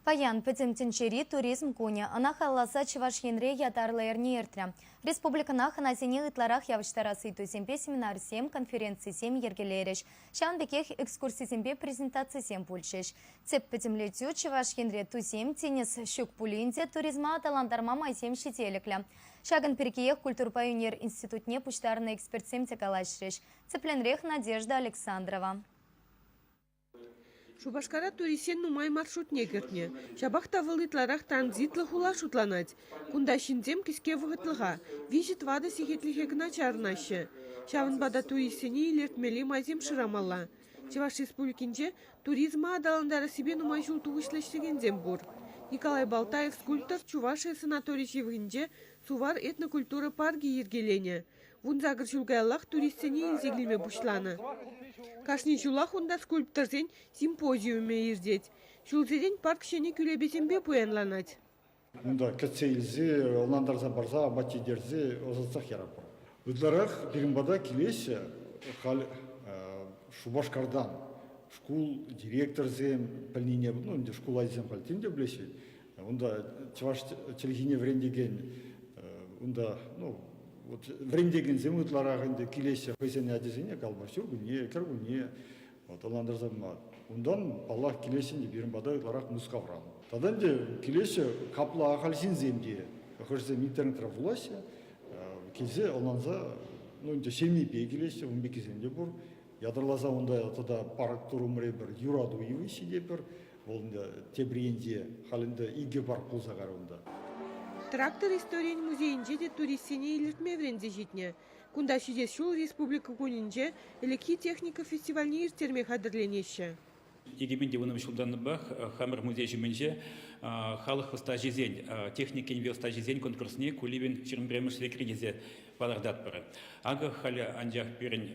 Паян Пӗтӗм тӗнчери туризм кунӗ. Ӑна халалласа Чӑваш Енре ятарлӑ эрне иртрӗ. Республикӑна хӑнасене ытларах явӑҫтарас ыйтусемпе семинарсем, конференцисем йӗркелерӗҫ. Ҫавӑн пекех экскурсисемпе презентацисем пулчӗҫ. Тӗп пӗтӗмлетӳ Чӑваш Енре тусем, тинӗс ҫук пулин те туризма аталантарма майсем ҫителӗклӗ. Ҫакӑн пиркиех культурӑпа ӳнер институтне пуҫтарнӑ экспертсем те калаҫрӗҫ. Тӗплӗнрех Надежда Александрова. Шупашкара туристсен нумай маршрутне кӗртнӗ. Ҫапах та вӑл ытларах транзитлӑ хула шутланать. Кунта ҫынсем кӗске вӑхӑтлӑха, виҫӗ-тӑватӑ сехетлӗхе кӑна чарӑнаҫҫӗ. Ҫавӑнпа та туристсене илӗртмелли майсем шырамалла. Чӑваш Республикинче туризма аталантарассипе нумай ҫул тухӑҫлӑ ӗҫлекенсем пур. Николай Балтаев скульптор Чувашия санатори ҫывӑхӗнче Сувар этнокультура паркӗ йӗркеленӗ. 18 ҫул каяллах туристсене илсе килме пуҫланӑ. Кашни ҫулах унта скульпторсен симпозиумӗ иртет. Ҫулсерен парк ҫӗнӗ кӳлепесемпе пуянланать. Унта кӗтсе илсе, ӑнлантарса парса, апат ҫитерсе ӑсатсах яратпӑр. Ытларах пирӗн пата килеҫҫӗ халь Шупашкартан шкул директорсем пӗлнине, ну, ӗнтӗ шкул ачисем халь тем те пӗлеҫҫӗ. Унта чӑваш чӗлхине вӗрентекен унта, ну, вот вӗрентекенсем ытларах ӗнтӗ килеҫҫӗ хӑйсен ачисене калӑпӑр ҫуркунне, кӗркунне вот ӑнлантарса пыма. Унтан, паллах, килеҫҫӗ ӗнтӗ пирӗн пата ытларах Мускавран. Тата ӗнтӗ килеҫҫӗ капла ахаль ҫынсем те, хӑшӗсем интернетра вулаҫҫӗ, килсе ӑнланса, ну, ӗнтӗ ҫемйипе килеҫҫӗ, ун пеккисем те пур. Ятарласа унта тата парк турӑмри пӗр юрату йывӑҫҫи те пӗр. Вӑл ӗнтӗ тепӗр енче халь ӗнтӗ икӗ парк пулса кайрӗ унта. Трактор историйӗн музейӗнче те туристсене илӗртме вӗренсе ҫитнӗ. Кунта ҫитес ҫул Республика кунӗнче ӗлӗкхи техника фестивальне ирттерме хатӗрленеҫҫӗ. 2010 ҫултанпах хамӑр музей ҫумӗнче халӑх ӑстаҫисен, техникин ӑстаҫисен конкурсне Кулибин 21-мӗш векри тесе палӑртатпӑр. Акӑ халӗ анчах пирӗн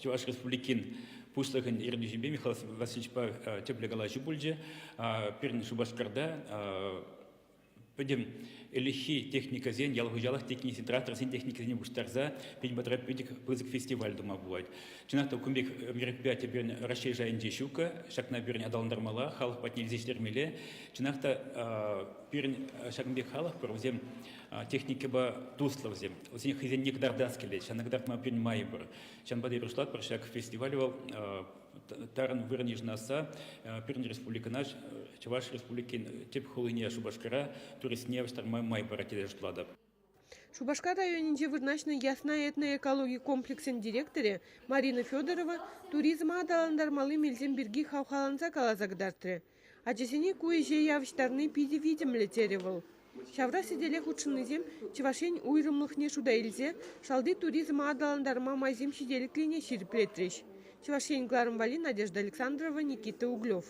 Чӑваш Республикин Пуҫлӑхӗн ертӳҫипе Михаил Васильевичпа тӗплӗ калаҫу пулчӗ. Пирӗн Шупашкарта пӗтӗм ӗлӗкхи техникӑсен, ял хуҫалӑх техникисен, тракторсен техникисене пуҫтарса пирӗн патра питӗ пысӑк фестиваль тума пулать. Чӑнах та кун пек мероприяти пирӗн Раҫҫей шайӗнче ҫуккӑ. Ҫакна пирӗн аталантармалла, халӑх патне илсе ҫитермелле. Чӑнах та пирӗн ҫакӑн пек халӑх пур, вӗсем техникӑпа туслӑ вӗсем. Вӗсене хӑйсенне кӑтартас килет. Ҫавна кӑтартма пирӗн май пур. Ҫавӑнпа та эпир шутлатпӑр, ҫак фестиваль вӑл тарӑн вырӑн йышӑнасса пирӗн республикӑна, Чӑваш Республикин тӗп хулине Шупашкара туристсене явӑҫтарма май парать тесе шутлатӑп. Шупашкар районӗнче вырнаҫнӑ Ясна этноэкологи комплексӗн директорӗ Марина Федорова туризма аталантармалли мелсем пирки хавхаланса каласа кӑтартрӗ. Ачасене ку ӗҫе явӑҫтарни питӗ витӗмлӗ, терӗ вӑл. Ҫавра сӗтеле хутшӑннисем Чӑваш Ен уйрӑмлӑхне шута илсе шалти туризма аталантарма майсем ҫителӗклине ҫирӗплетрӗҫ. Чӑваш Ен кӑларӑм валли Надежда Александрова, Никита Углев.